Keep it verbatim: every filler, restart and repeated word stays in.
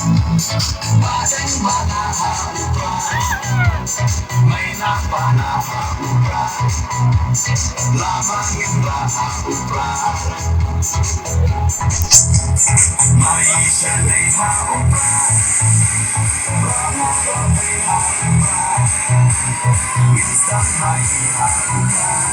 Ba dang ba na ha u Prah. Mei na ba na ha u Prah. La ma ngin ba ha u Prah. Mei sha nei ha u Prah. Ba na ba mei ha u Prah. Ngin sa mei ha u Prah.